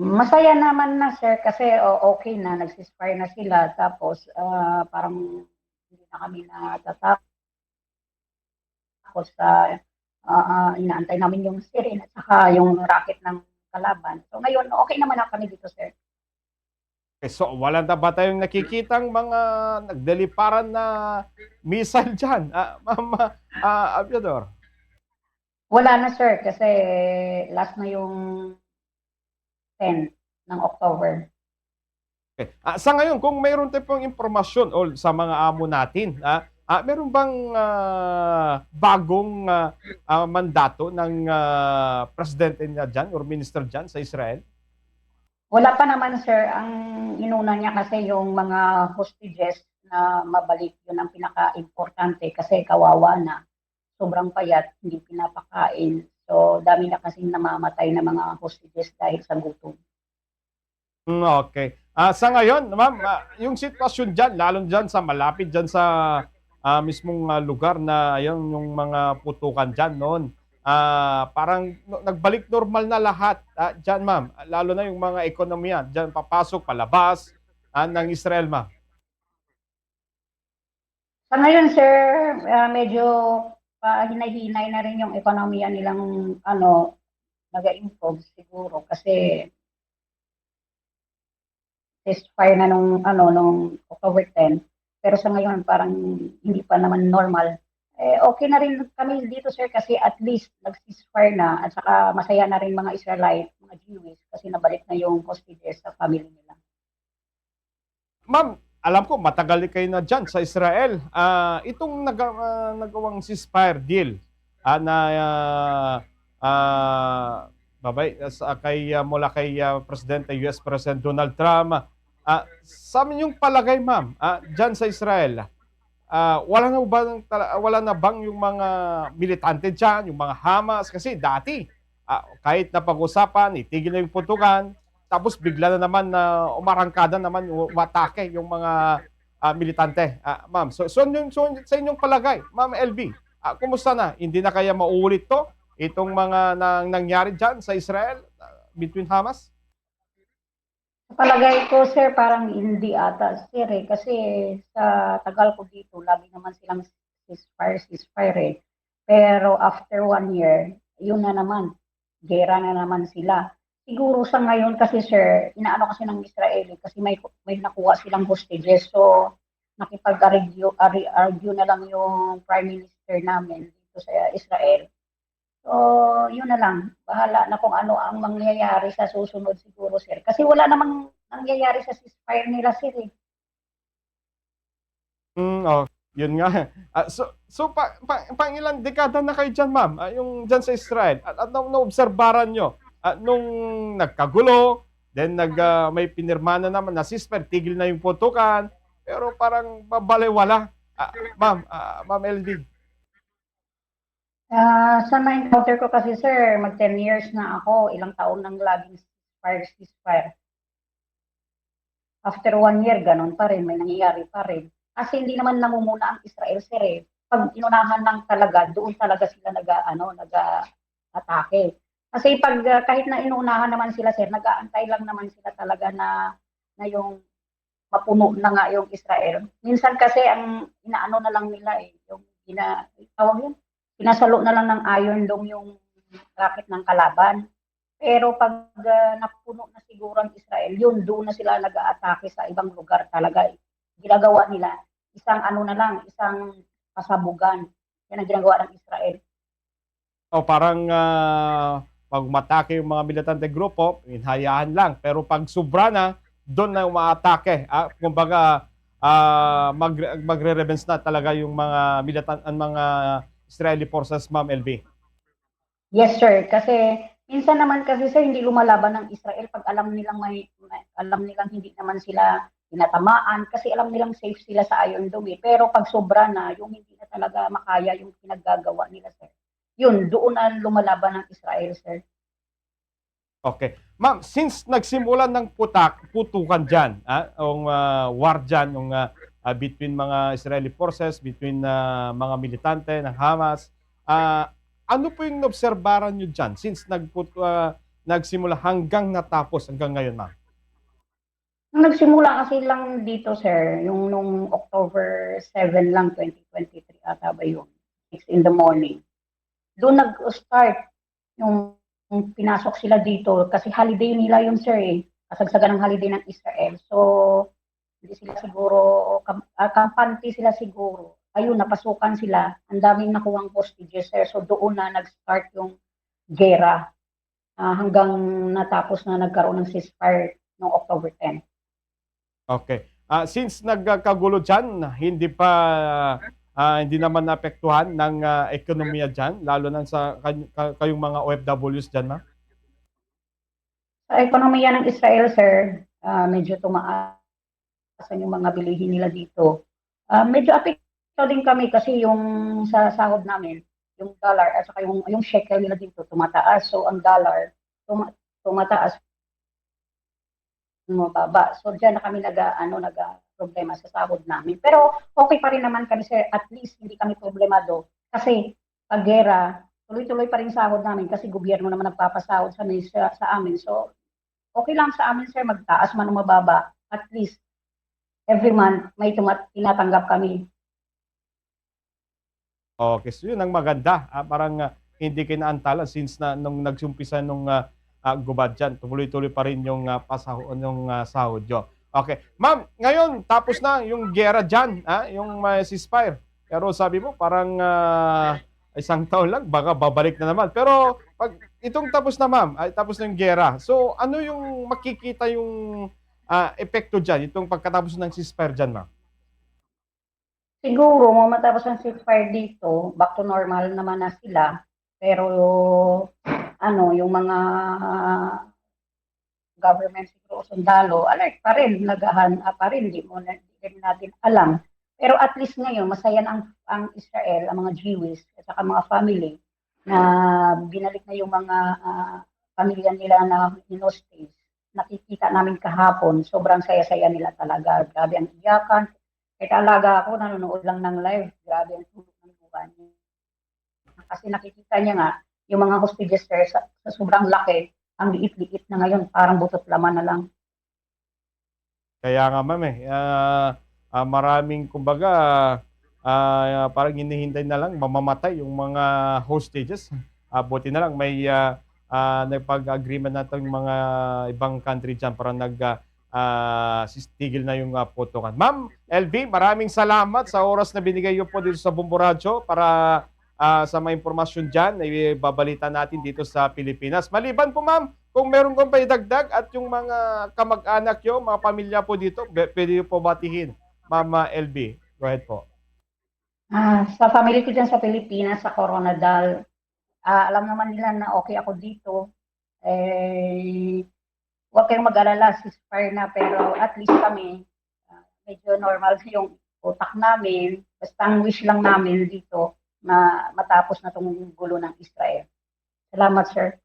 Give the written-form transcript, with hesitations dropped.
Masaya naman na sir kasi okey na nag-ceasefire na sila tapos, parang hindi na kami natatakot sa, inaantay namin yung siren at saka yung racket ng kalaban. So ngayon okey naman na kami dito sir. So, wala na ba tayong nakikitang mga nagdeliparan na missile dyan, Ma'am Aviador? Wala na sir kasi last na yung 10 ng October. Okay. Sa ngayon, kung mayroon tayo pong impormasyon o sa mga amo natin, meron bang bagong mandato ng presidente niya dyan or minister dyan sa Israel? Wala pa naman sir, ang inuna niya kasi yung mga hostages na mabalik, yun ang pinaka-importante kasi kawawa na. Sobrang payat, hindi pinapakain. So, dami na kasing namamatay na mga hostages dahil sa gutom. Okay. Sa ngayon, ma'am, yung sitwasyon dyan, lalo dyan sa malapit dyan sa mismong lugar na yun, yung mga putukan dyan noon, parang nagbalik normal na lahat dyan, ma'am. Lalo na yung mga ekonomiya dyan, papasok, palabas ng Israel, ma'am. Sa ngayon sir, medyo hinay-hinay na rin yung ekonomiya nilang ano, nag-improve siguro kasi ceasefire na nung October 10. Pero sa ngayon parang hindi pa naman normal. Okay na rin kami dito sir kasi at least nag-ceasefire na at saka masaya na rin mga Israelite, mga Jewish kasi nabalik na yung hostages sa family nila. Ma'am, alam ko matagal kayo na dyan sa Israel. Itong nagawang ceasefire deal na babay mula kay Presidente US President Donald Trump. Sa inyong palagay, ma'am, dyan sa Israel, wala na bang yung mga militante dyan, yung mga Hamas? Kasi dati, kahit napag-usapan, itigil na yung putukan, tapos bigla na naman na umarangkada naman, umatake yung mga militante. Ma'am, sa inyong palagay, Ma'am LB, kumusta na? Hindi na kaya mauulit to? Itong mga nangyari dyan sa Israel between Hamas? Sa palagay ko sir parang hindi ata sir kasi sa tagal ko dito lagi naman silang ceasefire eh. Pero after 1 year, yun na naman, gera na naman sila. Siguro sa ngayon kasi sir, inaano kasi ng Israeli kasi may nakuha silang hostages. So, nakipag-argue na lang yung prime minister namin dito sa Israel. So, yun na lang. Bahala na kung ano ang mangyayari sa susunod siguro, sir. Kasi wala namang nangyayari sa ceasefire nila, sir. Eh. Oh, yun nga. Pang ilang dekada na kayo dyan, ma'am, yung dyan sa Israel. At naobserbaran nyo, nung nagkagulo, then may pinirma na naman na ceasefire, tigil na yung putukan, pero parang babalewala. Ma'am LD. Sa na-encounter ko kasi, sir, mag 10 years na ako. Ilang taon nang laging ceasefire. After 1 year, ganun pa rin. May nangyayari pa rin. Kasi hindi naman namumuna ang Israel, sir. Eh. Pag inunahan lang talaga, doon talaga sila nag-atake. Kasi pag kahit na inuunahan naman sila, sir, nag-aantay lang naman sila talaga na yung mapuno na nga yung Israel. Minsan kasi ang inaano na lang nila eh, yung tawag yun, pinasalo na lang ng Iron Dome yung racket ng kalaban. Pero pag napuno na siguro ang Israel, yun, doon na sila nag-aatake sa ibang lugar talaga. Ginagawa nila, isang ano na lang, isang pasabugan. Yan ang ginagawa ng Israel. O parang pag matake yung mga militante grupo, hinhayaan lang. Pero pag sobra na, doon na umaatake. Kumbaga, magre-revenge na talaga yung mga ang mga Israeli forces, Ma'am LB. Yes, sir. Kasi minsan naman kasi sir, hindi lumalaban ng Israel pag alam nilang hindi naman sila tinatamaan kasi alam nilang safe sila sa Iron Dome. Eh. Pero pag sobra na, yung hindi na talaga makaya yung pinaggagawa nila, sir. Yun, doon na lumalaban ng Israel, sir. Okay. Ma'am, since nagsimulan ng putukan dyan, yung war dyan, yung between mga Israeli forces, between mga militante ng Hamas, ano po yung obserbaran nyo dyan since nagsimula hanggang natapos hanggang ngayon, ma'am? Nung nagsimula kasi lang dito, sir, yung nung October 7 lang, 2023 ata ba yun? 6 in the morning. Doon nag-start yung pinasok sila dito kasi holiday nila yun, sir, eh. Kasagsagan ng holiday ng Israel. So, hindi sila siguro, kampante sila siguro. Ayun, napasukan sila. Ang daming nakuhang hostages, sir. So, doon na nag-start yung gera hanggang natapos na nagkaroon ng ceasefire noong October 10. Okay. Since nagkagulo diyan, hindi naman naapektuhan ng ekonomiya diyan, lalo na sa kayong mga OFWs diyan, ma'am? Sa ekonomiya ng Israel, sir, medyo tumaas yung mga bilihin nila dito. Medyo apekto din kami kasi yung sa sahod namin, yung dollar at saka yung shekel nila dito tumataas. So ang dollar tumataas, mababa. So diyan na kami problema sa sahod namin. Pero okay pa rin naman kami, sir. At least hindi kami problemado kasi pag gera, tuloy-tuloy pa rin sahod namin kasi gobyerno naman nagpapasahod sa amin. So okay lang sa amin, sir, magtaas man o mababa. At least every month may tinatanggap kami. Okay, so yun ang maganda. Parang hindi kinaantala since na nung nagsumpisa nung gubad dyan, tuloy-tuloy pa rin yung sahod nyo. Okay. Ma'am, ngayon, tapos na yung gera dyan, yung ceasefire. Pero sabi mo, parang isang taon lang, baka babalik na naman. Pero pag itong tapos na, ma'am, tapos na yung gera. So, ano yung makikita yung epekto dyan, itong pagkatapos ng ceasefire dyan, ma'am? Siguro, matapos ang ceasefire dito, back to normal naman na sila. Pero, yung mga government siguro sundalo, alert pa rin, nagahan pa rin, di rin natin alam. Pero at least ngayon, masaya na ang Israel, ang mga Jewish, at saka mga family, na binalik na yung mga pamilya nila na in-hostage. Nakikita namin kahapon, sobrang saya-saya nila talaga. Grabe ang iyakan. Kahit alaga ako, nanonood lang ng live. Grabe ang tulog ng buwan. Kasi nakikita niya nga, yung mga hostages sir, sa sobrang laki, ang liit-liit na ngayon, parang butot laman na lang. Kaya nga, ma'am, maraming kumbaga parang hinihintay na lang mamamatay yung mga hostages. Buti na lang may nagpag-agreement na yung mga ibang country dyan para sistigil na yung putukan. Ma'am LV, maraming salamat sa oras na binigay niyo po dito sa Bumbo Radio para sa mga impormasyon dyan na ibabalita natin dito sa Pilipinas. Maliban po, ma'am, kung meron kong paidagdag at yung mga kamag-anak nyo, mga pamilya po dito, pwede po batihin, Ma'am LB. Go ahead po. Sa family ko dyan sa Pilipinas, sa Coronadal, alam naman nila na okay ako dito. Huwag kayong mag-alala, ceasefire na, pero at least kami, medyo normal yung utak namin. Basta ang wish lang namin dito na matapos na itong gulo ng Israel. Salamat, sir.